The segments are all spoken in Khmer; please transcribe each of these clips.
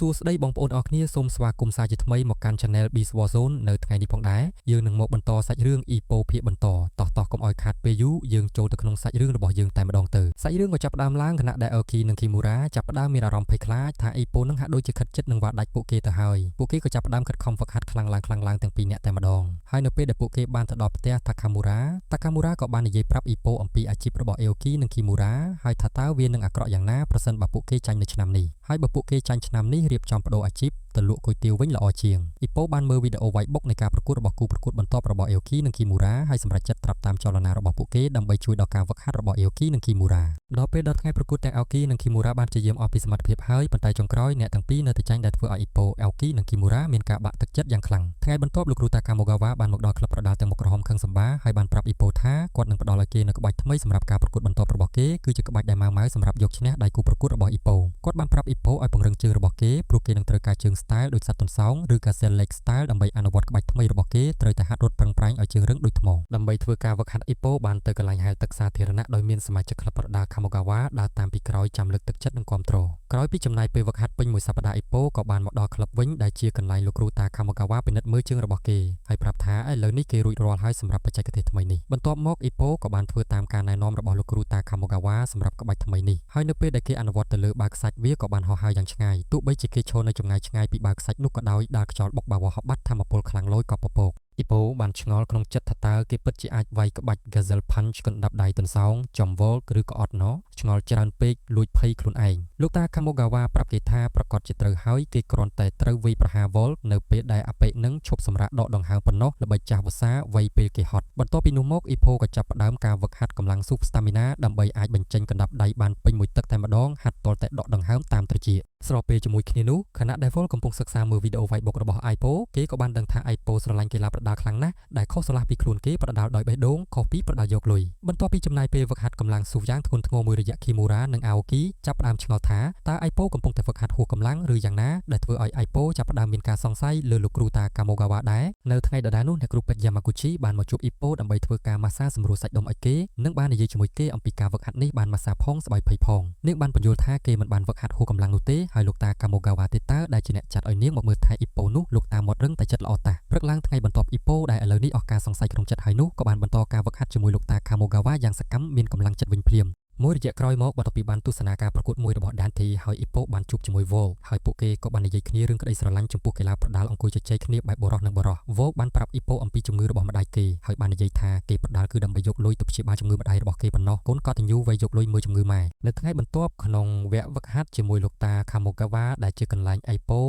សួស្តីបងប្អូនអរគ្នាសូមស្វាគមន៍សាជាថ្មីមកកាន់ Channel Beast Warzone នៅថ្ងៃនេះផងដែរយើងនឹងមកបន្តសាច់រឿង Ippo ភាគបន្តតោះតោះកុំឲ្យខាតពេលយូរយើងចូលទៅក្នុងសាច់រឿងរបស់យើងតែម្ដងទៅសាច់រឿងក៏ចាប់ផ្ដើមឡើងខណៈដែល Aoki និង Kimura ចាប់ផ្ដើមមានអារម្មណ៍ភ័យខ្លាចថា Ippo នឹងហាក់ដូចជាខិតជិតនឹងវ៉ាដាច់ពួកគេទៅហើយពួកគេក៏ចាប់ផ្ដើមខិតខំហ្វឹកហាត់ខ្លាំងឡើងខ្លាំងឡើងទាំងពីរនាក់តែម្ដងហើយនៅពេលដែលពួកគេបានទៅដល់ផ្ទះ Takamura Takamura ក៏បាននិយាយប្រាប់ Ippo អំពីអាជីពរបស់ Aoki និង Kimura ហើយថាតើវានឹងអាក្រក់យ៉ាងណាប្រសិនបើពួកគេចាញ់នៅឆ្នាំនេះហើយបើពួកគេចាញ់ឆ្នាំនេះរៀបចំប្ដូរអាជីពទៅលក់គុយទាវវិញល្អជាងអ៊ីប៉ូបានមើលវីដេអូវាយបុកនៃការប្រកួតរបស់គូប្រកួតបន្ទាប់របស់ Aoki និង Kimura ហើយសម្រេចចិត្តត្រាប់តាមចលនារបស់ពួកគេដើម្បីជួយដល់ការហ្វឹកហាត់របស់ Aoki និង Kimura ដល់ពេលដល់ថ្ងៃប្រកួតទាំង Aoki និង Kimura បានព្យាយាមអស់ពីសមត្ថភាពហើយប៉ុន្តែចុងក្រោយអ្នកទាំងពីរនៅតែចាញ់ដែលធ្វើឲ្យអ៊ីប៉ូ Aoki និង Kimura មានការបាក់ទឹកចិត្តយ៉ាងខ្លាំងថ្ងៃបន្ទាប់លោកគ្រូតាកាម៉ូហ្គាវ៉ាបានមកដល់ក្លឹបប្រដាល់ទាំងមុខក្រហមខឹងសម្បាហើយបានប្រាប់អ៊ីប៉ូថាគាត់នឹងផ្ដល់ឲ្យគេនូវក្បាច់ថ្មីសម្រាប់ការប្រកួតបន្ទាប់របស់គេគឺជាក្បាច់ដែលម៉ៅម៉ៅសម្រាប់យកឈ្នះដៃគូប្រកួតរបស់អ៊ីប៉ូគាត់បានប្រាប់អ៊ីប៉ូឲ្យពង្រឹងជើងរបស់គេព្រោះគេនឹងត្រូវការជើង style ដូចសត្វទន្សោងឬ Gazelle Leg Style ដើម្បីអនុវត្តក្បាច់ថ្មីរបស់គេត្រូវតែហាត់រត់ប្រឹងប្រែងឲ្យជើងរឹងដូចថ្មដើម្បីធ្វើការវឹកហាត់អ៊ីប៉ូបានទៅកន្លែងហែលទឹកសាធារណៈដោយមានសមាជិកក្លឹបប្រដាល់ Kamogawa ដើរតាមពីក្រោយចាំលើកទឹកចិត្តនិងគាំទ្រក្រោយពីចំណាយពេលវឹកហាត់ពេញមួយសប្តាហ៍អ៊ីប៉ូក៏បានមកដល់ក្លឹបវិញដែលជាកន្លែងលោកគ្រូតា Kamogawa ពិនិត្យមើលជើងរបស់គេហើយប្រាប់ថាឥឡូវនេះគេរួចរាល់ហើយសម្រាប់បច្ចេកទេសថ្មីនេះបន្ទាប់មកអ៊ីប៉ូក៏បានធ្វើតាមការណែនាំរបស់លោកគ្រូតា Kamogawa សម្រាប់ក្បាច់ថ្មីនេះហើយនៅពេលដែលគេអនុវត្តទៅលើបាវខ្សាច់វាក៏បានហោះហើរយ៉ាងឆ្ងាយទោះបីជាគេឈរនៅចម្ងាយឆ្ងាយពីបាវខ្សាច់នោះក៏ដោយដើរខ្យល់បុកបាវហោះបាត់ធម្មពលខ្លាំងលយកប់ពពកអ៊ីប៉ូបានឆ្ងល់ក្នុងចិត្តថាតើគេពិតជាអាចវាយក្បាច់ Gazelle Punch កណ្ដាប់ដៃទន្សោងចំវល់ឬក៏អត់ណោះឆ្ងល់ច្រើនពេកលួចភ័យខ្លួនឯងលោកតា Kamogawa ប្រាប់គេថាប្រកាសជាត្រូវហើយគេគ្រាន់តែត្រូវវាយប្រហារវល់នៅពេលដែលអាប៉េនឹងឈប់សម្រាកដកដង្ហើមប៉ុណ្ណោះល្បិចចាស់វស្សាវាយពេលគេហត់បន្ទាប់ពីនោះមកអ៊ីផូក៏ចាប់ផ្ដើមការវឹកហាត់កម្លាំងស៊ូ stamina ដើម្បីអាចបញ្ចេញកណ្ដាប់ដៃបានពេញមួយទឹកតែម្ដងហាត់ទាល់តែដកដង្ហើមតាមត្រចៀកស្របពេលជាមួយគ្នានោះខណៈដែល Vol កំពុងសិក្សាមើលវីដេអូវាយបុករបស់ Ippo គេក៏បានដឹងថា Ippo ស្រឡាញ់កីឡាប្រដាល់ខ្លាំងណាស់ដែលខុសស្រឡះពីខ្លួនគេប្រដាល់ដោយបេះដូងខុសពីប្រដាល់យកលុយបន្ទាប់ពីចំណាយពេលវឹកហាត់កម្លាំងស៊ូយ៉ាងធ្ងន់ធ្ងរមួយរយៈ Kimura និង Aoki ចាប់ផ្ដើមឆ្ងល់ថាតើ Ippo កំពុងតែហ្វឹកហាត់ហួសកម្លាំងឬយ៉ាងណាដែលធ្វើឲ្យ Ippo ចាប់ផ្ដើមមានការសង្ស័យលើលោកគ្រូតា Kamogawa ដែរនៅថ្ងៃដដែលនោះអ្នកគ្រូពេទ្យ Yamaguchi បានមកជួប Ippo ដើម្បីធ្វើការម៉ាស្សាសម្រួលសាច់ដុំឲ្យគេនិងបាននិយាយជាមួយគេអំពីការវឹកហាត់នេះបានម៉ាស្សាផងស្បែកភ័យផងនាងបានពន្យល់ថាគេមិនបានវឹកហាត់ហួសកម្លាំងនោះទេហើយលោកតា Kamogawa ទេតើដែលជាអ្នកចាត់ឲ្យនាងមកមើលថែ Ippo នោះលោកតាមាត់រឹងតែចិត្តល្អតាស់ព្រឹកឡើងថ្ងៃបន្ទាប់ Ippo ដែលឥឡូវនេះអស់ការសង្ស័យក្នុងចិត្តហើយនោះក៏បានបន្តការវឹកហាត់ជាមួយលោកតា Kamogawa យ៉ាងសកម្មមានកម្លាំងចិត្តវិញភ្លាមមួយរយៈក្រោយមកបន្ទាប់ពីបានទស្សនាការប្រកួតមួយរបស់ Dante ហើយ Ippo បានជួបជាមួយ Vol ហើយពួកគេក៏បាននិយាយគ្នារឿងក្តីស្រឡាញ់ចំពោះកីឡាប្រដាល់អង្គុយជជែកគ្នាបែបបុរសនិងបុរស Vol បានប្រាប់ Ippo អំពីជំងឺរបស់ម្ដាយគេហើយបាននិយាយថាគេប្រដាល់គឺដើម្បីយកលុយទៅព្យាបាលជំងឺម្ដាយរបស់គេប៉ុណ្ណោះកូនកតញ្ញូវៃយកលុយមើលជំងឺម៉ែនៅថ្ងៃបន្ទាប់ក្នុងវគ្គវឹកហាត់ជាមួយលោកតា Kamogawa ដែលជាកន្លែង Ippo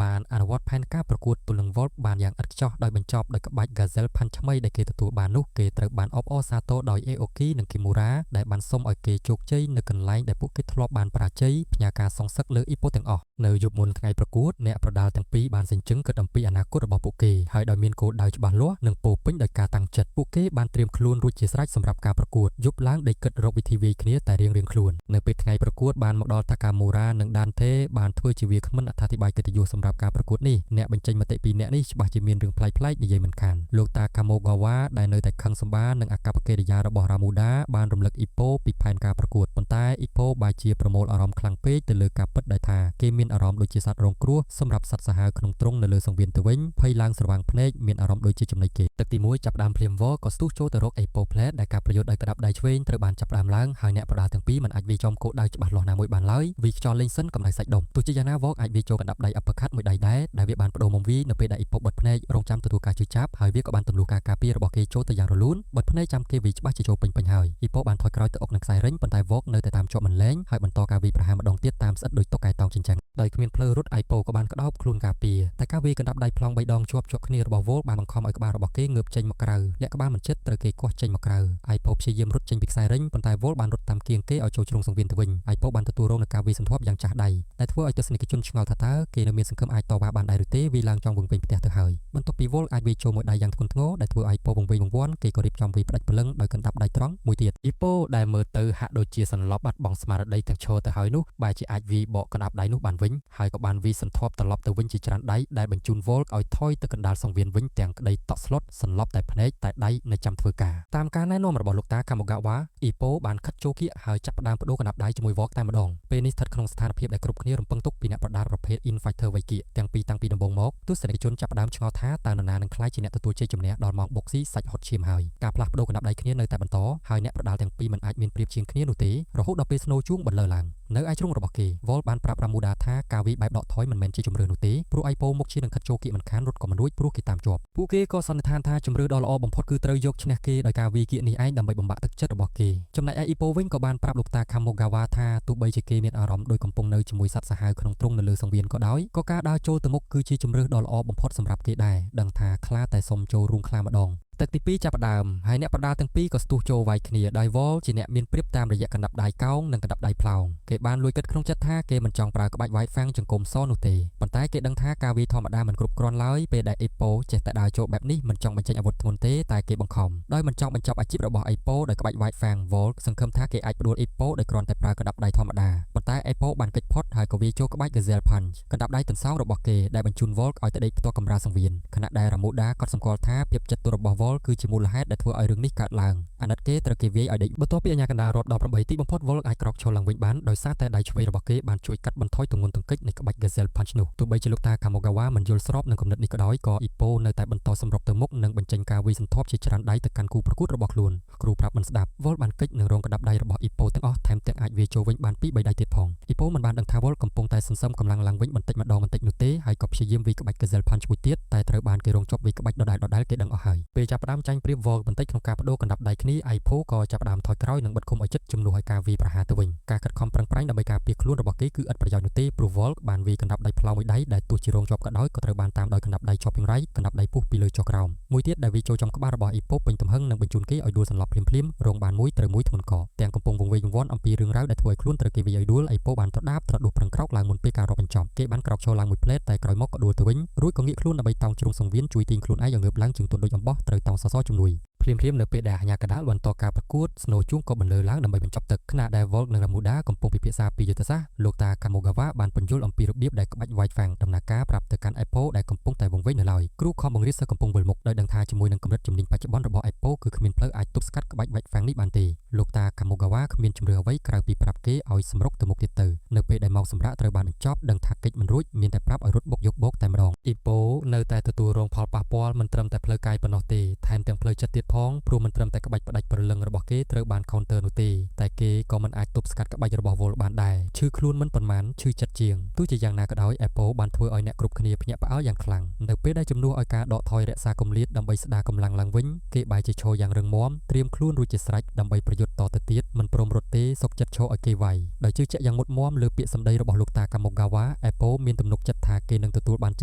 បានអនុវត្តផែនការប្រកួតទល់នឹង Volt បានយ៉ាងឥតខ្ចោះដោយបញ្ចប់ដោយក្បាច់ Gazelle Punch ថ្មីដែលគេទទួលបាននោះគេត្រូវបានអបអរសាទរដោយ Aoki និង Kimura ដែលបានសុំឲ្យគេជោគជ័យនៅកន្លែងដែលពួកគេធ្លាប់បានបរាជ័យផ្ញើការសងសឹកលើ Ippo ទាំងអស់នៅយប់មុនថ្ងៃប្រកួតអ្នកប្រដាល់ទាំងពីរបានសញ្ជឹងគិតអំពីអនាគតរបស់ពួកគេហើយដោយមានគោលដៅច្បាស់លាស់និងពោពេញដោយការតាំងចិត្តពួកគេបានត្រៀមខ្លួនរួចជាស្រេចសម្រាប់ការប្រកួតយប់ឡើងដេកគិតរកវិធីវាយគ្នាតែរៀងៗខ្លួននៅពេលថ្ងៃប្រកួតបានមកដល់ Takamura និង Dante បានធ្វើជាវាគ្មិនអត្ថាធិប្បាយកិត្តិយសសម្រាប់ការប្រកួតនេះអ្នកបញ្ចេញមតិពីរនាក់នេះច្បាស់ជាមានរឿងប្លែកៗនិយាយមិនខានលោកតា Kamogawa ដែលនៅតែខឹងសម្បានឹងអាកប្បកិរិយារបស់ Ramuda បានរំលឹកអ៊ីប៉ូពីផែនការប្រកួតប៉ុន្តែអ៊ីប៉ូបែរជាប្រមូលអារម្មណ៍ខ្លាំងពេកទៅលើការពិតដែលថាគេមានអារម្មណ៍ដូចជាសត្វរងគ្រោះសម្រាប់សត្វសាហាវក្នុងទ្រុងនៅលើសង្វៀនទៅវិញភ័យឡើងស្រវាំងភ្នែកមានអារម្មណ៍ដូចជាចំណីគេទឹកទី1ចាប់ផ្ដើមភ្លាមវក៏ស្ទុះចូលទៅរកអេប៉ូផ្លែតដែលការប្រយុទ្ធដោយក្តាប់ដៃឆ្វេងត្រូវបានចាប់ផ្ដើមឡើងហើយអ្នកប្រដាល់ទាំងពីរមិនអាចវាយចំគោលដៅច្បាស់លាស់ណាមួយបានឡើយវាយខ្យល់លេងសិនកម្ដៅសាច់ដុំទោះជាយ៉ាងណាវកអាចវាយចូលកណ្ដាប់ដៃ uppercut មួយដៃដែរដែលវាបានបដូរមុំវាយនៅពេលដែលអ៊ីប៉ូបិទភ្នែករងចាំទទួលការជឿចាប់ហើយវាក៏បានទម្លុះការការពាររបស់គេចូលទៅយ៉ាងរលូនបិទភ្នែកចាំគេវាយច្បាស់ជាចូលពេញពេញហើយអ៊ីប៉ូបានថយក្រោយទៅអុកនឹងខ្សែរិញប៉ុន្តែវកនៅតែតាមជាប់មិនលែងហើយបន្តការវាយប្រហារម្ដងទៀតតាមស្អិតដោយតុកកែតោងចិញ្ចឹងដោយគ្មានផ្លូវរត់អៃប៉ូក៏បានក្តោបខ្លួនការពារតែការវាយកណ្ដាប់ដៃប្លង់3ដងជាប់ជាប់គ្នារបស់វលបានបង្ខំឲ្យក្បាលរបស់គេងើបចេញមកក្រៅលាក់ក្បាលមិនចិត្តត្រូវគេគាស់ចេញមកក្រៅអៃប៉ូព្យាយាមរត់ចេញពីខ្សែរិញប៉ុន្តែវលបានរត់តាមគៀងគេឲ្យចូលជ្រុងសង្វៀនទៅវិញអៃប៉ូបានទទួលរងនឹងការវាយសន្ធាប់យ៉ាងចាស់ដៃដែលធ្វើឲ្យទស្សនិកជនឆ្ងល់ថាតើគេនៅមានសង្ឃឹមអាចតវ៉ាបានដែរឬទេវាឡើងចង់វង្វេងផ្ទះទៅហើយបន្ទាប់ពីវលអាចវាយចូលមួយដៃយ៉ាងធ្ងន់ធ្ងរដែលធ្វើឲ្យប៉ូវង្វេងវង្វាន់គេក៏រៀបចំវាយផ្ដាច់ព្រលឹងដោយកណ្ដាប់ដៃត្រង់មួយទៀតអ៊ីប៉ូដែលមើលទៅ ហាក់ដូចជាសន្លប់បាត់បង់ស្មារតីទាំងឈរទៅហើយនោះបែរជាអាចវាយបកកណ្ដាប់ដៃនោះបានវិញហើយក៏បានវាយសន្ធាប់ត្រឡប់ទៅវិញជាច្រើនដៃដែលបញ្ជូន Volk ឲ្យថយទៅកណ្ដាលសង្វៀនវិញទាំងក្តីតក់ស្លុតសន្លប់តែភ្នែកតែដៃនៅចាំធ្វើការតាមការណែនាំរបស់លោកតាកាម៉ូហ្គាវ៉ាអ៊ីប៉ូបានខិតចូលគៀកហើយចាប់ផ្ដើមបដូរកណ្ដាប់ដៃជាមួយ Volk តែម្ដងពេលនេះស្ថិតក្នុងស្ថានភាពដែលគ្រប់គ្នារំពឹងទុកពីអ្នកប្រដាល់ប្រភេទ In-Fighter វៃគៀកទាំងពីរតាំងពីដំបូងមកទស្សនិកជនចាប់ផ្ដើមឆ្ងល់ថាតើនរណានឹងក្លាយជាអ្នកទទួលជ័យជំនះដល់ម៉ោងបុកស៊ីសាច់ហុតឈាមហើយការផ្លាស់ប្ដូរកណ្ដាប់ដៃគ្នានៅតែបន្តហើយអ្នកប្រដាល់ទាំងពីរមិនអាចមានប្រៀបជាងគ្នានោះទេរហូតដល់ពេលស្នូជួងបន្លឺឡើងនៅឯជ្រុងរបស់គេវ៉លបានប្រាប់រ៉ាមូដាថាការវាយបែបដកថយមិនមែនជាជំរឿននោះទេព្រោះអៃប៉ូមុខជានឹងខិតចូលគៀកមិនខានរត់ក៏មិនរួចព្រោះគេតាមជាប់ពួកគេក៏សន្និដ្ឋានថាជំរឿដ៏ល្អបំផុតគឺត្រូវយកឈ្នះគេដោយការវាយគៀកនេះឯងដើម្បីបំបាក់ទឹកចិត្តរបស់គេចំណែកឯអ៊ីប៉ូវិញក៏បានប្រាប់លោកតាខាម៉ូហ្គាវ៉ាថាទោះបីជាគេមានអារម្មណ៍ដូចកំពុងនៅជាមួយសត្វសាហាវក្នុងទ្រុងនៅលើសង្វៀនក៏ដោយក៏ការដើរចូលទៅមុខគឺជាជំរឿដ៏ល្អបំផុតសម្រាប់គេដែរដឹងថាខ្លាតែសុំចូលរួមខ្លាម្ដងទឹកទី2ចាប់ផ្ដើមហើយអ្នកប្រដាល់ទាំងពីរក៏ស្ទុះចូលវាយគ្នាដោយវលជាអ្នកមានប្រៀបតាមរយៈកណ្ដាប់ដៃកោងនិងកណ្ដាប់ដៃផ្លោងគេបានលួចគិតក្នុងចិត្តថាគេមិនចង់ប្រើក្បាច់វាយហ្វាំងចង្គមសនោះទេប៉ុន្តែគេដឹងថាការវាយធម្មតាមិនគ្រប់គ្រាន់ឡើយពេលដែលអេប៉ូចេះតែដើរចូលបែបនេះមិនចង់បញ្ចេញអាវុធធ្ងន់ទេតែគេបង្ខំដោយមិនចង់បញ្ចប់អាជីពរបស់អេប៉ូដោយក្បាច់វាយហ្វាំងវលសង្ឃឹមថាគេអាចផ្ដួលអេប៉ូដោយគ្រាន់តែប្រើកណ្ដាប់ដៃធម្មតាប៉ុន្តែអេប៉ូបានគេចផុតហើយក៏វាយចូលក្បាច់ Gazelle Punch កណ្ដាប់ដៃទន្សោងរបស់គេដែលបញ្ជូនវលឲ្យទៅដេកផ្ទាល់កម្រាលសង្វៀនខណៈដែលរ៉ាមូដាក៏សម្គាល់ថាភាពចិត្តទុរបស់វលគឺជាមូលហេតុដែលធ្វើឲ្យរឿងនេះកើតឡើងអាណិតគេត្រូវគេវាយឲ្យដេកបន្ទាប់ពីអាញាកណ្ដាលរាប់ដល់8ទីបំផុតវលអាចក្រោកឈរឡើងវិញបានដោយសារតែដៃឆ្វេងរបស់គេបានជួយកាត់បន្ថយទម្ងន់ទង្គិចនៃក្បាច់ Gazelle Punch នោះទោះបីជាលោកតាកាម៉ូហ្គាវ៉ាមិនយល់ស្របនឹងគំនិតនេះក៏ដោយក៏អ៊ីប៉ូនៅតែបន្តសម្រុកទៅមុខនិងបញ្ចេញការវាយសន្ធាប់ជាច្រើនដៃទៅកាន់គូប្រកួតរបស់ខ្លួនគ្រូប្រាប់មិនស្ដាប់វលបានគេចនឹងរងកណ្ដាប់ដៃរបស់អ៊ីប៉ូទាំងអស់ថែមទាំងអាចវាយចូលវិញបានពីរបីដៃទៀតផងអ៊ីប៉ូមិនបានដឹងថាវលកំពុងតែសន្សំកម្លាំងឡើងវិញបន្តិចម្ដងបន្តិចនោះទេហើយក៏ព្យាយាមវាយក្បាច់ Gazelle Punch មួយទៀតតែត្រូវបានគេរងជាប់វាយក្បាច់ដដែលៗគេដឹងអស់ហើយពេលចាប់ផ្ដើមចាញ់ប្រៀបវលបន្តិចក្នុងការបដូរកណ្ដាប់ដៃគ្នាអៃផូក៏ចាប់ផ្ដើមថយក្រោយនិងបិទឃុំឲ្យចិត្តជំនួសឲ្យការវាយប្រហារទៅវិញការខិតខំប្រឹងប្រែងដើម្បីការពារខ្លួនរបស់គេគឺឥតប្រយោជន៍នោះទេព្រោះវលបានវាយកណ្ដាប់ដៃផ្លោងមួយដៃដែលទោះជារងជាប់ក៏ដោយក៏ត្រូវបានតាមដោយកណ្ដាប់ដៃជាប់យ៉ាងរៃកណ្ដាប់ដៃពុះពីលើចុះក្រោមមួយទៀតដែលវាយចូលចំក្បាលរបស់អ៊ីប៉ូពេញទំហឹងនិងបញ្ជូនគេឲ្យដួលសន្លប់ភ្លាមៗរងបានមួយត្រូវមួយធ្ងន់កទាំងកំពុងវង្វេងវង្វាន់អំពីរឿងរ៉ាវដែលធ្វើឲ្យខ្លួនត្រូវគេវាយឲ្យដួលអៃប៉ូបានត្រដាបត្រដួសប្រឹងក្រោកឡើងមុនពេលការរាប់បញ្ចប់គេបានក្រោកឈរឡើងមួយផ្លែតតែក្រោយមកក៏ដួលទៅវិញរួចក៏ងាកខ្លួនដើម្បីតោងជ្រុងសង្វៀនជួយទាញខ្លួនឯងឲ្យងើបឡើងជាងទន់ដូចអំបោះត្រូវតោងសសរជំនួយភ្លាមៗនៅពេលដែលអាញាកដាលបន្តការប្រកួតស្នូជួងក៏បន្លឺឡើងដើម្បីបញ្ចប់ទឹកខណៈដែល Volk និង Ramuda កំពុងពិភាក្សាពីយុទ្ធសាស្ត្រលោកតា Kamogawa បានពន្យល់អំពីរបៀបដែលក្បាច់ White Fang ដំណើរការប្រាប់ទៅកាន់ Apple ដែលកំពុងតែវង្វេងនៅឡើយគ្រូខំបង្រៀនសិស្សកំពុងវិលមុខដោយដឹងថាជាមួយនឹងកម្រិតជំនាញបច្ចុប្បន្នរបស់ Apple គឺគ្មានផ្លូវអាចទប់ស្កាត់ក្បាច់ White Fang នេះបានទេលោកតា Kamogawa គ្មានជំរឿអ្វីក្រៅពីប្រាប់គេឲ្យសម្រុកទៅមុខទៀតទៅនៅពេលដែលម៉ោងសម្រាប់ត្រូវបានបញ្ចប់ដឹងថាកិច្ចមិនរួចមានតែប្រាប់ឲ្យរត់បុកយកបោកតែម្ដងអ៊ីប៉ូនៅតែទទួលរងផលប៉ះពាល់មិនត្រឹមតែផ្លូវកាយប៉ុណ្ណោះទេថែមទាំងផ្លូវចិត្តទៀតផងព្រោះមិនត្រឹមតែក្បាច់ផ្ដាច់ព្រលឹងរបស់គេត្រូវបាន counter នោះទេតែគេក៏មិនអាចទប់ស្កាត់ក្បាច់របស់វលបានដែរឈឺខ្លួនមិនប៉ុន្មានឈឺចិត្តជាងទោះជាយ៉ាងណាក៏ដោយ Apple បានធ្វើឲ្យអ្នកគ្រប់គ្នាភ្ញាក់ផ្អើលយ៉ាងខ្លាំងនៅពេលដែលជំនួសឲ្យការដកថយរក្សាគម្លាតដើម្បីស្ដារកម្លាំងឡើងវិញគេបែរជាឈរយ៉ាងរឹងមាំត្រៀមខ្លួនរួចជាស្រេចដើម្បីប្រយុទ្ធតទៅទៀតមិនព្រមរត់ទេសុកចិត្តឈរឲ្យគេវាយដោយជឿជាក់យ៉ាងមុតមមលើពាក្យសម្ដីរបស់លោកតាកាម៉ូហ្គាវ៉ា Apple មានទំនុកចិត្តថាគេនឹងទទួលបានជ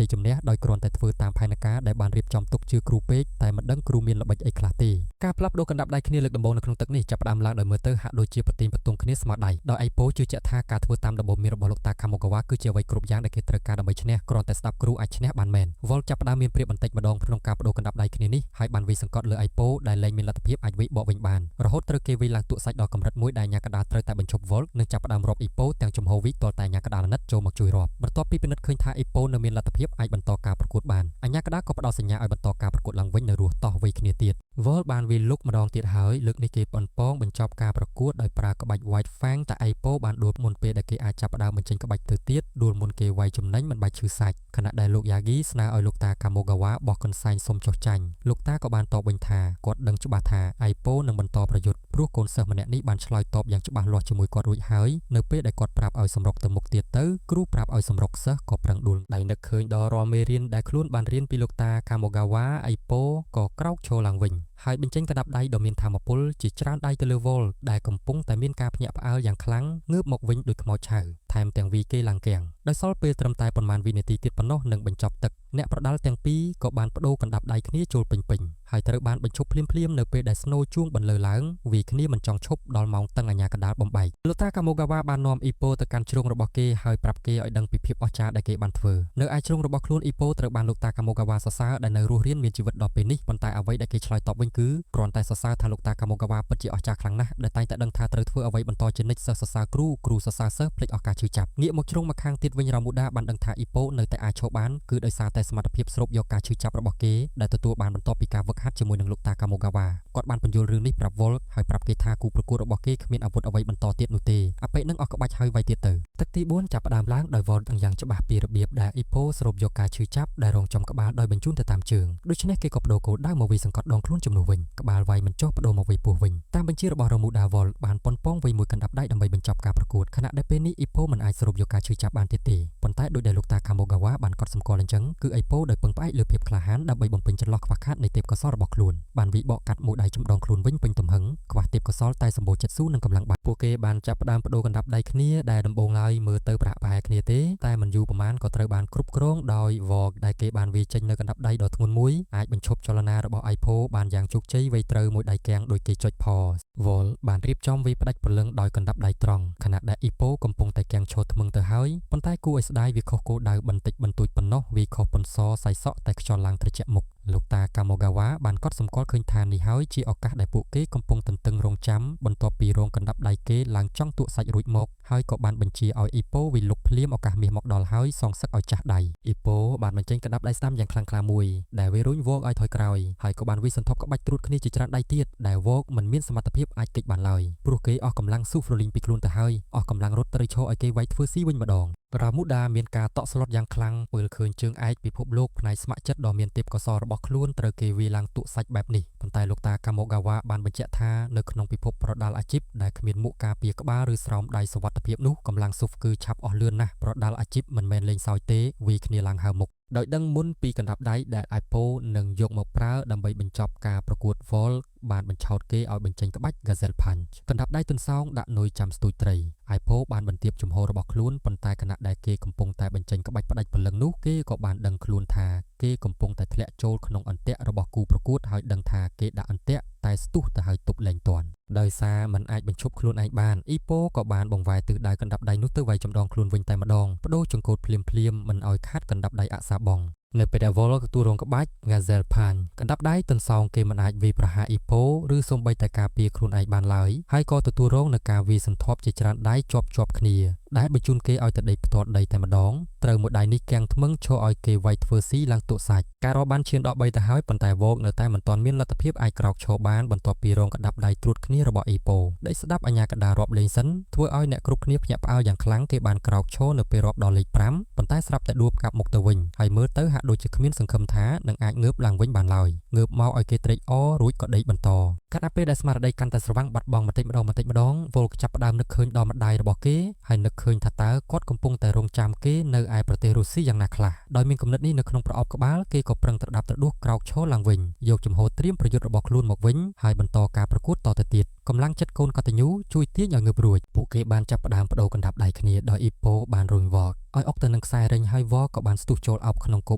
័យជំនះដោយគ្រាន់តែធ្វើតាមផែនការដែលបានរៀបចំទុកជឿគ្រូពេកតែមិនដឹងគ្រូមានល្បិចអីខ្លះទេការផ្លាស់ប្ដូរកណ្ដាប់ដៃគ្នាលើកដំបូងនៅក្នុងទឹកនេះចាប់ផ្ដើមឡើងដោយមើលទៅហាក់ដូចជាប្រទាញប្រទង់គ្នាស្មើដៃដោយអៃប៉ូជឿជាក់ថាការធ្វើតាមដំបូន្មានរបស់លោកតាកាម៉ូហ្គាវ៉ាគឺជាអ្វីគ្រប់យ៉ាងដែលគេត្រូវការដើម្បីឈ្នះគ្រាន់តែស្ដាប់គ្រូអាចឈ្នះបានមែនវលចាប់ផ្ដើមមានប្រៀបបន្តិចម្ដងក្នុងការបដូរកណ្ដាប់ដៃគ្នានេះហើយបានវាយសង្កត់លើអៃប៉ូដែលលែងមានលទ្ធភាពអាចវាយបកវិញបានរហូតត្រូវគេវាយឡើងទក់សាច់ដល់កម្រិតមួយដែលអាញាកដាលត្រូវតែបញ្ឈប់វលនិងចាប់ផ្ដើមរាប់អ៊ីប៉ូទាំងចំហវីទាល់តែអាញាកដាលអាណិតចូលមកជួយរាប់បន្ទាប់ពីពិនិត្យឃើញថាអ៊ីប៉ូនៅមានលទ្ធភាពអាចបន្តការប្រកួតបានអាញាកដាលក៏ផ្ដល់សញ្ញាឲ្យបន្តការប្រកួតឡើងវិញនៅរស់តោះវ័យគ្នាទៀតវលបានវាយលុកម្ដងទៀតហើយលើកនេះគេប៉ុនប៉ងបញ្ចប់ការប្រកួតដោយប្រើក្បាច់ White Fang តែអៃប៉ូបានដួលមុនពេលដែលគេអាចចាប់ផ្ដើមបញ្ចេញក្បាច់ទៅទៀតដួលមុនគេវាយចំណេញមិនបាច់ឈឺសាច់ខណៈដែលលោកយ៉ាហ្គីស្នើឲ្យលោកតាកាម៉ូហ្គាវ៉ាបោះកន្សែងសុំចុះចាញ់លោកតាក៏បានតបវិញថាគាត់ដឹងច្បាស់ថាអៃប៉ូនឹងបន្តប្រយុទ្ធព្រោះកូនសិស្សម្នាក់នេះបានឆ្លើយតបយ៉ាងច្បាស់លាស់ជាមួយគាត់រួចហើយនៅពេលដែលគាត់ប្រាប់ឲ្យសម្រុកទៅមុខទៀតទៅគ្រូប្រាប់ឲ្យសម្រុកសិស្សក៏ប្រឹងដួលដៃនឹកឃើញដល់រាល់មេរៀនដែលខ្លួនបានរៀនពីលោកតាកាម៉ូហ្គាវ៉ាអៃប៉ូក៏ក្រោកឈរឡើងវិញហើយបញ្ចេញកណ្ដាប់ដៃដ៏មានធម៌ពលជាច្រើនដៃទៅលើវលដែលកំពុងតែមានការភ្ញាក់ផ្អើលយ៉ាងខ្លាំងងើបមកវិញដូចខ្មោចឆៅថែមទាំងវីគេឡើងគាំង ដោយសល់ពេលត្រឹមតែប៉ុន្មានវិនាទីទៀតប៉ុណ្ណោះនឹងបញ្ចប់ទឹកអ្នកប្រដាល់ទាំងពីរក៏បានប្ដូរកណ្ដាប់ដៃគ្នាចូលពេញៗហើយត្រូវបានបញ្ឈប់ភ្លាមៗនៅពេលដែលស្នូជួងបន្លឺឡើងវាយគ្នាមិនចង់ឈប់ដល់ម៉ោងតឹងអាជ្ញាកណ្ដាលបំបែកលោកតាកាម៉ូហ្គាវ៉ាបាននាំអ៊ីប៉ូទៅកាន់ជ្រុងរបស់គេហើយប្រាប់គេឲ្យដឹងពីភាពអស្ចារ្យដែលគេបានធ្វើនៅឯជ្រុងរបស់ខ្លួនអ៊ីប៉ូត្រូវបានលោកតាកាម៉ូហ្គាវ៉ាសរសើរដែលនៅរស់រានមានជីវិតដល់ពេលនេះប៉ុន្តែអ្វីដែលគេឆ្លើយតបវិញគឺគ្រាន់តែសរសើរថាលោកតាកាម៉ូហ្គាវ៉ាពិតជាអស្ចារ្យខ្លាំងណាស់ដែលតែងតែដឹងថាត្រូវធ្វើអ្វីបន្តជានិច្ចសិស្សសរសើរគ្រូគ្រូសរសើរសិស្សភ្លេចអស់ការឈឺចាប់ងាកមកជ្រុងមកខាងទៀតវិញរ៉ាមូដាបានដឹងថាអ៊ីប៉ូនៅតែអាចឈរបានគឺដោយសារតែសមត្ថភាពស្រូបយកការឈឺចាប់របស់គេដែលទទួលបានបន្ទាប់ពីការវឹកហាត់ជាមួយនឹងលោកតាកាម៉ូហ្គាវ៉ាគាត់បានពន្យល់រឿងនេះប្រាប់វុលហើយប្រាប់គេថាគូប្រកួតរបស់គេគ្មានអាវុធអ្វីបន្តទៀតនោះទេអាពេនឹងអស់ក្បាច់ហើយវាយទៀតទៅទឹកទី4ចាប់ផ្ដើមឡើងដោយវុលដឹងយ៉ាងច្បាស់ពីរបៀបដែលអ៊ីប៉ូស្រូបយកការឈឺចាប់ដែលរងចំក្បាលដោយបញ្ជូនទៅតាមជើងដូច្នេះគេក៏បដូរគោលដៅមកវាយសង្កត់ដងខ្លួនជំនួសវិញក្បាលវាយមិនចុះបដូរមកវាយពោះវិញតាមបញ្ជារបស់រ៉ូមូដាវុលបានប៉ុនប៉ងវាយមួយកណ្ដាប់ដៃដើម្បីបញ្ចប់ការប្រកួតខណៈដែលពេលនេះអ៊ីប៉ូមិនអាចស្រូបយកការឈឺចាប់បានទៀតទេប៉ុន្តែដោយដែលលោកតាកាម៉ូហ្គាវ៉ាបានកត់សម្គាល់អញ្ចឹងគឺអ៊ីប៉ូដោយពឹងផ្អែកលើភាពក្លាហានដើម្បីបំពេញចន្លោះខ្វះខាតនៃទេពកោសល្យរបស់ខ្លួនបានវិបកកាត់មួយដៃចម្ដងខ្លួនវិញពេញទំហឹងខ្វះទេពកោសល្យតែសម្បូរចិត្តស៊ូនិងកម្លាំងបាត់ពួកគេបានចាប់ផ្ដើមបដូរកណ្ដាប់ដៃគ្នាដែលដំបូងឡើយមើលទៅប្រហាក់ប្រហែលគ្នាទេតែមិនយូរប៉ុន្មានក៏ត្រូវបានគ្រប់គ្រងដោយ Vogue ដែលគេបានវាយចេញនៅកណ្ដាប់ដៃដ៏ធ្ងន់មួយអាចបញ្ឈប់ចលនារបស់ Ipo បានយ៉ាងជោគជ័យវៃត្រូវមួយដៃគាំងដោយគេចុច pause Vol បានរៀបចំវាយផ្ដាច់ព្រលឹងដោយកណ្ដាប់ដៃត្រង់ខណៈដែល Ipo កំពុងតែគាំងឈរថ្មឹងទៅហើយប៉ុន្តែគួរឲ្យស្ដាយវាខុសគោលដៅបន្តិចបន្តួចប៉ុណ្ណោះវាខុសប៉ុនសសៃសក់តែខ្យល់ឡើងត្រជាក់មុខលោកតាកាម៉ូហ្គាវ៉ាបានកត់សម្គាល់ឃើញថានេះហើយជាឱកាសដែលពួកគេកំពុងទន្ទឹងរង់ចាំបន្ទាប់ពីរងកណ្ដាប់ដៃគេឡើងចង់ទក់សាច់រួចមកហើយក៏បានបញ្ជាឲ្យអ៊ីប៉ូវាលុកភ្លាមឱកាសមាសមកដល់ហើយសងសឹកឲ្យចាស់ដៃអ៊ីប៉ូបានបញ្ចេញកណ្ដាប់ដៃស្ដាំយ៉ាងខ្លាំងក្លាមួយដែលវារុញវកឲ្យថយក្រោយហើយក៏បានវាយសន្ធាប់ក្បាច់ត្រួតគ្នាជាច្រើនដៃទៀតដែលវកមិនមានសមត្ថភាពអាចគេចបានឡើយព្រោះគេអស់កម្លាំងស៊ូហ្វ្រលីងពីខ្លួនទៅហើយអស់កម្លាំងរត់ត្រូវឈរឲ្យគេវាយធ្វើស៊ីវិញម្ដងរាមូដាមានការតក់ស្លុតយ៉ាងខ្លាំងពេលឃើញជើងឯកពិភពលោកផ្នែកស្ម័គ្រចិត្តដ៏មានទេពកោសល្យរបស់ខ្លួនត្រូវគេវាយឡើងទក់សាច់បែបនេះប៉ុន្តែលោកតាកាម៉ូហ្គាវ៉ាបានបញ្ជាក់ថានៅក្នុងពិភពប្រដាល់អាជីពដែលគ្មានមួកការពារក្បាលឬស្រោមដៃសុវត្ថិភាពនោះកម្លាំងស៊ូហ្វគឺឆាប់អស់លឿនណាស់ប្រដាល់អាជីពមិនមែនលេងសើចទេវាយគ្នាឡើងហើមុខដោយដឹងមុនពីកណ្ដាប់ដៃដែល Apple នឹងយកមកប្រើដើម្បីបញ្ចប់ការប្រកួត Vol បានបញ្ឆោតគេឲ្យបញ្ចេញក្បាច់ Gazelle Punch កណ្ដាប់ដៃទន្សោងដាក់នុយចាំស្ទូចត្រី Apple បានបន្ទាបជំហររបស់ខ្លួនប៉ុន្តែខណៈដែលគេកំពុងតែបញ្ចេញក្បាច់ផ្ដាច់ព្រលឹងនោះគេក៏បានដឹងខ្លួនថាគេកំពុងតែធ្លាក់ចូលក្នុងអន្ទាក់របស់គូប្រកួតហើយដឹងថាគេដាក់អន្ទាក់តែស្ទុះទៅហើយទប់លែងទាន់ដោយសារมันអាចបញ្ឈប់ខ្លួនឯងបានអ៊ីប៉ូក៏បានបង្វែរទិសដៅកណ្ដាប់ដៃនោះទៅវាយចម្ដងខ្លួនវិញតែម្ដងបដូរចង្កូតភ្លាមភ្លាមមិនឲ្យខាតកណ្ដាប់ដៃអសាបងនៅពេលដែល Vol ទទួលរងក្បាច់ Gazelle Punch កណ្ដាប់ដៃទន្សោងគេមិនអាចវាយប្រហារអ៊ីប៉ូឬសូម្បីតែការពារខ្លួនឯងបានឡើយហើយក៏ទទួលរងនឹងការវាយសន្ធាប់ជាច្រើនដៃជាប់ជាប់គ្នាដែលបញ្ជូនគេឲ្យទៅដីផ្ទាល់ដីតែម្ដងត្រូវមួយដៃនេះគាំងថ្មឹងឈរឲ្យគេវាយធ្វើស៊ីឡើងទក់សាច់ការរាប់បានឈានដល់3ទៅហើយប៉ុន្តែវោកនៅតែមិនទាន់មានលទ្ធភាពអាចក្រោកឈរបានបន្ទាប់ពីរងកណ្ដាប់ដៃត្រួតគ្នារបស់អ៊ីប៉ូដេកស្ដាប់អាញាកណ្ដាលរាប់លេងសិនធ្វើឲ្យអ្នកគ្រប់គ្នាភ្ញាក់ផ្អើលយ៉ាងខ្លាំងគេបានក្រោកឈរនៅពេលរាប់ដល់លេខ5ប៉ុន្តែស្រាប់តែដួលផ្កាប់មុខទៅវិញហើយមើលទៅហាក់ដូចជាគ្មានសង្ឃឹមថានឹងអាចងើបឡើងវិញបានឡើយងើបមកឲ្យគេត្រេកអររួចក៏ដេកបន្តខណៈពេលដែលស្មារតីកាន់តែស្រវាំងបាត់បង់បន្តិចម្ដងបន្តិចម្ដងវល់ចាប់ផ្ដើមនឹកឃើញដល់ម្ដាយរបស់គេហើយនឹកឃើញថាតើគាត់កំពុងតែរងចាំគេនៅឯប្រទេសរុស្ស៊ីយ៉ាងណាខ្លះដោយមានគំនិតនេះនៅក្នុងប្រអប់ក្បាលគេក៏ប្រឹងត្រដាប់ត្រដួសក្រោកឈរឡើងវិញយកជំហរត្រៀមប្រយុទ្ធរបស់ខ្លួនមកវិញហើយបន្តការប្រកួតតទៅទៀតកម្លាំងចិត្តកូនកតញ្ញូជួយទាញឲ្យងើបរួចពួកគេបានចាប់ផ្ដើមបដូរកណ្ដាប់ដៃគ្នាដោយអ៊ីប៉ូបានរុញវកឲ្យអុកទៅនឹងខ្សែរិញហើយវក៏បានស្ទុះចូលអោបក្នុងគោល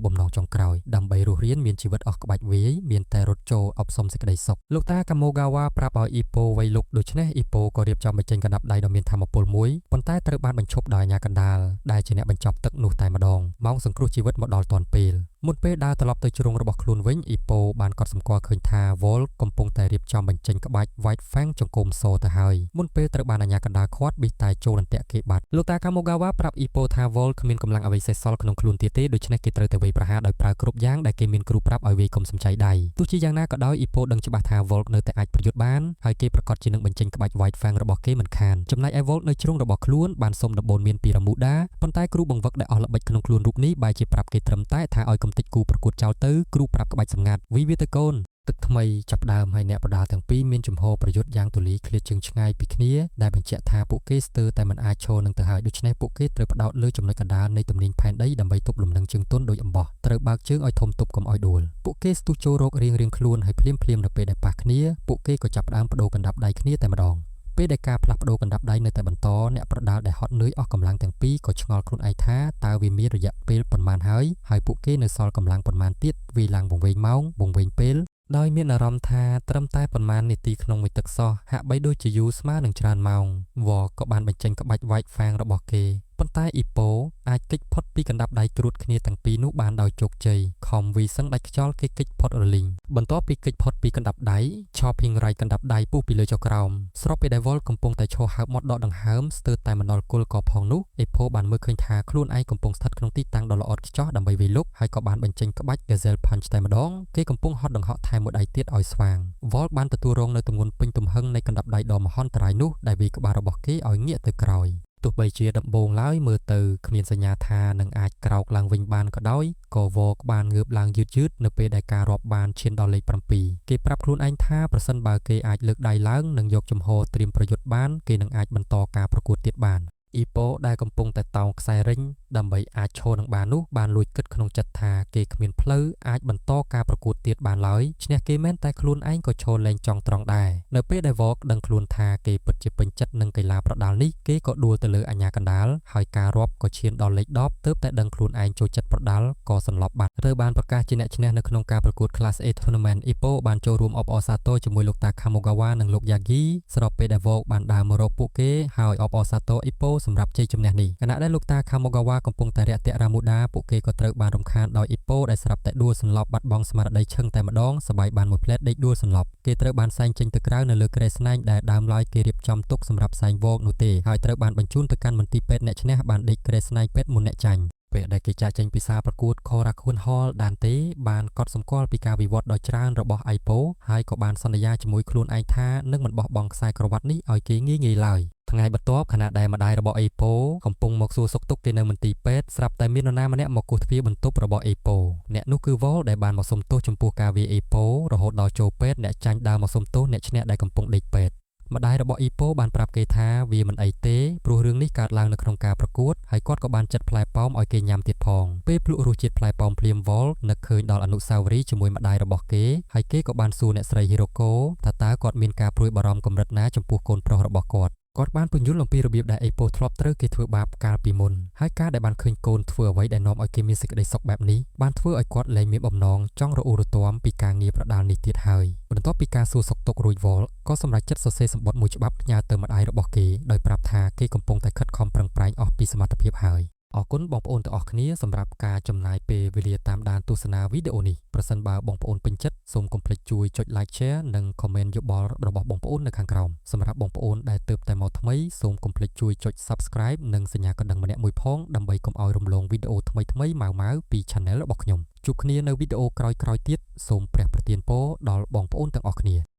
បំណងចុងក្រោយដើម្បីរស់រានមានជីវិតអស់ក្បាច់វាយមានតែរត់ចូលអបសុំសេចក្តីសុខលោកតាកាម៉ូហ្គាវ៉ាប្រាប់ឲ្យអ៊ីប៉ូវៃលុកដូច្នេះអ៊ីប៉ូក៏រៀបចំបញ្ចេញកណ្ដាប់ដៃដ៏មានធម៌ពលមួយប៉ុន្តែត្រូវបានបញ្ឈប់ដោយអាជ្ញាកណ្ដាលដែលជាអ្នកបញ្ចប់ទឹកនោះតែម្ដងម៉ោងសង្គ្រោះជីវិតមកដល់ទាន់ពេលមុនពេលដើរត្រឡប់ទៅជ្រុងរបស់ខ្លួនវិញអ៊ីប៉ូបានកត់សម្គាល់ឃើញថាវលកំពុងតែរៀបចំបញ្ចេញក្បាច់ White Fang ចង្គមសទៅហើយមុនពេលត្រូវបានអាជ្ញាកណ្ដាលខាត់ប៊ីតែចូលអន្ទាក់គេបាត់លោកតាកាម៉ូហ្គាវ៉ាប្រាប់អ៊ីប៉ូថាវលគ្មានកម្លាំងអ្វីសេសសល់ក្នុងខ្លួនទៀតទេដូច្នេះគេត្រូវតែវាយប្រហារដោយប្រើគ្រប់យ៉ាងដែលគេមានគ្រូប្រាប់ឲ្យវាយកុំសំចៃដៃទោះជាយ៉ាងណាក៏ដោយអ៊ីប៉ូដឹងច្បាស់ថាវលនៅតែអាចប្រយុទ្ធបានហើយគេប្រកាសជានឹងបញ្ចេញក្បាច់ White Fang របស់គេមិនខានចំណែកឯវលនៅជ្រុងរបស់ខ្លួនបានសុំដំបូន្មានពីរ៉ាមូដាប៉ុន្តែគ្រូបង្វឹកដែលអស់ល្បិចក្នុងខ្លួនរូបនេះបែរជាប្រាប់គេត្រឹមតែថាឲ្យកំទេចគូប្រកួតចោលទៅគ្រូប្រាប់ក្បាច់សម្ងាត់វីវាទៅកូនទឹកថ្មីចាប់ដើមហើយអ្នកប្រដាល់ទាំងពីរមានជំហរប្រយុទ្ធយ៉ាងទូលាយឃ្លាតជើងឆ្ងាយពីគ្នាដែលបញ្ជាក់ថាពួកគេស្ទើរតែមិនអាចឈរនឹងទៅហើយដូច្នេះពួកគេត្រូវផ្ដោតលើចំណុចកណ្ដាលនៃទំនាញផែនដីដើម្បីទប់លំនឹងជើងទន់ដោយអំបោះត្រូវបើកជើងឲ្យធំទប់កុំឲ្យដួលពួកគេស្ទុះចូលរករៀងៗខ្លួនហើយភ្លាមៗនៅពេលដែលប៉ះគ្នាពួកគេក៏ចាប់ផ្ដើមបដូរកណ្ដាប់ដៃគ្នាតែម្ដង ពេលដែលការផ្លាស់ប្ដូរកណ្ដាប់ដៃនៅតែបន្តអ្នកប្រដាល់ដែលហត់នឿយអស់កម្លាំងទាំងពីរក៏ឆ្ងល់ខ្លួនឯងថាតើវាមានរយៈពេលប៉ុន្មានហើយហើយពួកគេនៅសល់កម្លាំងប៉ុន្មានទៀតវាឡើងវង្វេងម៉ោងវង្វេងពេលដោយមានអារម្មណ៍ថាត្រឹមតែប៉ុន្មាននាទីក្នុងមួយទឹកសោះហាក់បីដូចជាយូរស្មើនឹងច្រើនម៉ោងវក៏បានបញ្ចេញក្បាច់វាយហ្វាងរបស់គេប៉ុន្តែអ៊ីប៉ូអាចគេចផុតពីកណ្ដាប់ដៃត្រួតគ្នាទាំងពីរនោះបានដោយជោគជ័យខំវីសឹងដាច់ខ្យល់គេគេចផុតរលីងបន្ទាប់ពីគេចផុតពីកណ្ដាប់ដៃឆភីងរៃកណ្ដាប់ដៃពុះពីលើចុះក្រោមស្របពេលដែលវ៉លកំពុងតែឈរហើបមាត់ដកដង្ហើមស្ទើរតែមិនដល់គល់ក៏ផងនោះអេផូបានមើលឃើញថាខ្លួនឯងកំពុងស្ថិតក្នុងទីតាំងដ៏ល្អឥតខ្ចោះដើម្បីវាយលុកហើយក៏បានបញ្ចេញក្បាច់ Gazelle Punch តែម្ដងគេកំពុងហត់ដង្ហក់ថែមមួយដៃទៀតឲ្យស្វាងវ៉លបានទទួលរងនៅទម្ងន់ពេញទំហឹងនៃកណ្ដាប់ដៃដ៏មហន្តរាយនោះដែលវាយក្បាលរបស់គេឲ្យងាកទៅក្រោយទោះបីជាដំបូងឡើយមើលទៅគ្មានសញ្ញាថានឹងអាចក្រោកឡើងវិញបានក៏ដោយក៏វកបានងើបឡើងយឺតៗនៅពេលដែលការរាប់បានឈានដល់លេខ7គេប្រាប់ខ្លួនឯងថាប្រសិនបើគេអាចលើកដៃឡើងនិងយកជំហរត្រៀមប្រយុទ្ធបានគេនឹងអាចបន្តការប្រកួតទៀតបានអ៊ីប៉ូដែលកំពុងតែតោងខ្សែរិញដើម្បីអាចឈរនឹងបាននោះបានលួចគិតក្នុងចិត្តថាគេគ្មានផ្លូវអាចបន្តការប្រកួតទៀតបានឡើយឈ្នះគេមែនតែខ្លួនឯងក៏ឈរលែងចង់ត្រង់ដែរនៅពេលដែលវកដឹងខ្លួនថាគេពិតជាពេញចិត្តនឹងកីឡាប្រដាល់នេះគេក៏ដួលទៅលើអាញាកណ្ដាលហើយការរាប់ក៏ឈានដល់លេខ10ទើបតែដឹងខ្លួនឯងចូលចិត្តប្រដាល់ក៏សន្លប់បាត់ត្រូវបានប្រកាសជាអ្នកឈ្នះនៅក្នុងការប្រកួត Class A Tournament អ៊ីប៉ូបានចូលរួមអបអរសាទរជាមួយលោកតាខាម៉ូហ្គាវ៉ានិងលោកយ៉ាហ្គីស្របពេលដែលវកបានដើរមករកពួកគេហើយអបអរសាទរអ៊ីប៉ូសម្រាប់ជ័យជំនះនេះខណៈដែលលោកតាខាម៉ូហ្គាវ៉ាកំពុងតែរាក់ទាក់រ៉ាមូដាពួកគេក៏ត្រូវបានរំខានដោយអ៊ីប៉ូដែលស្រាប់តែដួលសន្លប់បាត់បង់ស្មារតីឈឹងតែម្ដងសបាយបានមួយផ្លែតដេកដួលសន្លប់គេត្រូវបានសែងចេញទៅក្រៅនៅលើគ្រែស្នែងដែលដើមឡើយគេរៀបចំទុកសម្រាប់សែងវកនោះទេហើយត្រូវបានបញ្ជូនទៅកាន់មន្ទីរពេទ្យអ្នកឈ្នះបានដេកគ្រែស្នែងពេទ្យមុនអ្នកចាញ់ពេលដែលគេចាកចេញពីសាលប្រកួត Korakuen Hall ដានទេបានកត់សម្គាល់ពីការវិវត្តដ៏ច្រើនរបស់អៃប៉ូហើយក៏បានសន្យាជាមួយខ្លួនឯងថានឹងមិនបោះបង់ខ្សែក្រវ៉ាត់នេះឲ្យគេងាយៗឡើយថ្ងៃបន្ទាប់ខណៈដែលម្ដាយរបស់អេប៉ូកំពុងមកសួរសុខទុក្ខគេនៅមន្ទីរពេទ្យស្រាប់តែមាននរណាម្នាក់មកគោះទ្វារបន្ទប់របស់អេប៉ូអ្នកនោះគឺវ៉លដែលបានមកសុំទោសចំពោះការវាយអេប៉ូរហូតដល់ចូលពេទ្យអ្នកចាញ់ដើរមកសុំទោសអ្នកឈ្នះដែលកំពុងដេកពេទ្យម្ដាយរបស់អ៊ីប៉ូបានប្រាប់គេថាវាមិនអីទេព្រោះរឿងនេះកើតឡើងនៅក្នុងការប្រកួតហើយគាត់ក៏បានចិត្តផ្លែប៉ោមឲ្យគេញ៉ាំទៀតផងពេលភ្លក់រសជាតិផ្លែប៉ោមភ្លាមវ៉លនឹកឃើញដល់អនុស្សាវរីយ៍ជាមួយម្ដាយរបស់គេហើយគេក៏បានសួរអ្នកស្រីហ៊ីរ៉ូកូថាតើគាត់មានការព្រួយបារម្ភកម្រិតណាចំពោះកូនប្រុសរបស់គាត់គាត់បានពន្យល់អំពីរបៀបដែលអេប៉ូធ្លាប់ត្រូវគេធ្វើបាបកាលពីមុនហើយការដែលបានឃើញកូនធ្វើអ្វីដែលនាំឲ្យគេមានសេចក្តីសុខបែបនេះបានធ្វើឲ្យគាត់លែងមានបំណងចង់រអ៊ូរទាំពីការងារប្រដាល់នេះទៀតហើយបន្ទាប់ពីការសួរសុខទុក្ខរួចវល់ក៏សម្រេចចិត្តសរសេរសម្បត្តិមួយច្បាប់ផ្ញើទៅម្ដាយរបស់គេដោយប្រាប់ថាគេកំពុងតែខិតខំប្រឹងប្រែងអស់ពីសមត្ថភាពហើយអរគុណបងប្អូនទាំងអស់គ្នាសម្រាប់ការចំណាយពេលវេលាតាមដានទស្សនាវីដេអូនេះប្រសិនបើបងប្អូនពេញចិត្តសូមកុំភ្លេចជួយចុច Like Share និង Comment យោបល់របស់បងប្អូននៅខាងក្រោមសម្រាប់បងប្អូនដែលទើបតែមកថ្មីសូមកុំភ្លេចជួយចុច Subscribe និងសញ្ញាកណ្ដឹងម្នាក់មួយផងដើម្បីកុំឲ្យរំលងវីដេអូថ្មីៗម៉ៅៗពី Channel របស់ខ្ញុំជួបគ្នានៅវីដេអូក្រោយៗទៀតសូមព្រះប្រទានពរដល់បងប្អូនទាំងអស់គ្នា។